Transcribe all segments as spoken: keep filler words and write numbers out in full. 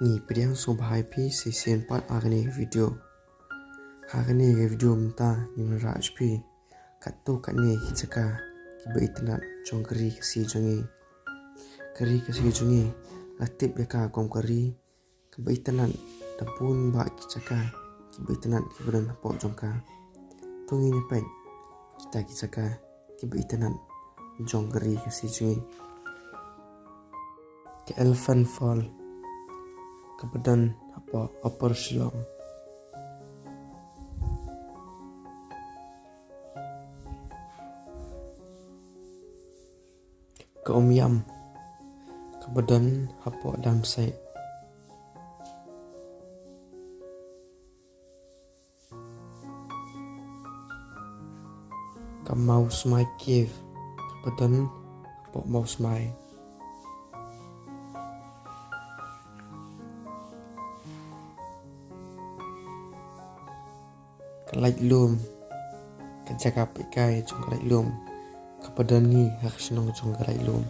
Ngi pdiang sngewbha ïa phi shisien pat ha kane ka video. Ha kane ka video mynta ngin wanrah sha phi katto katne ki jaka kiba itynnad jong ka ri Khasi jong ngi. Ka ri Khasi jong ngi la tip ïa ka kum ka ri kaba itynnad, da bun bah ki jaka kiba itynnad kiba don hapoh jong ka. To ngin ïa peit kita ki jaka kiba itynnad jong ka ri Khasi jong ngi. Ka Elephant Fall kaba don hapoh Upper Shillong. Ka Umiam kaba don hapoh Damsait. Ka Mawsmai Cave kaba don hapoh Mawsmai. Ka Laitlum, ka jaka peitkai jong ka Laitlum kaba don hi ha ka shnong jong ka Laitlum.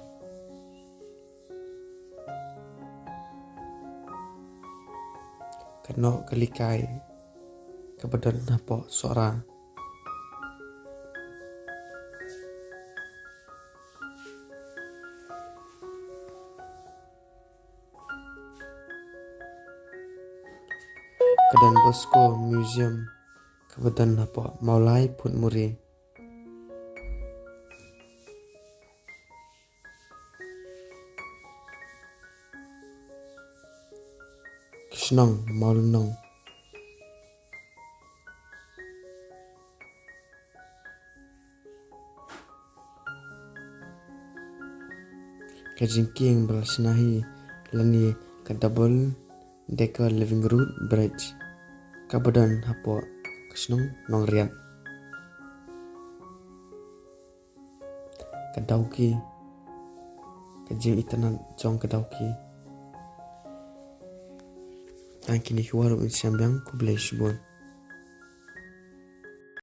Ka Noh ka Likai kaba don hapoh Sohra. Ka Don Bosco Museum kaba don hapoh Mawlai Phuntmuri. Ka shnong Mawlynnong. Ka jingkieng ba la shna hi lane ka Double Decker Living Root Bridge kaba don hapoh ka shnong Nongriat. Ka Dawki, ka jingitynnad jong ka Dawki. Tang kine kiwei ruh ngin sa ïam biang, khublei shibun.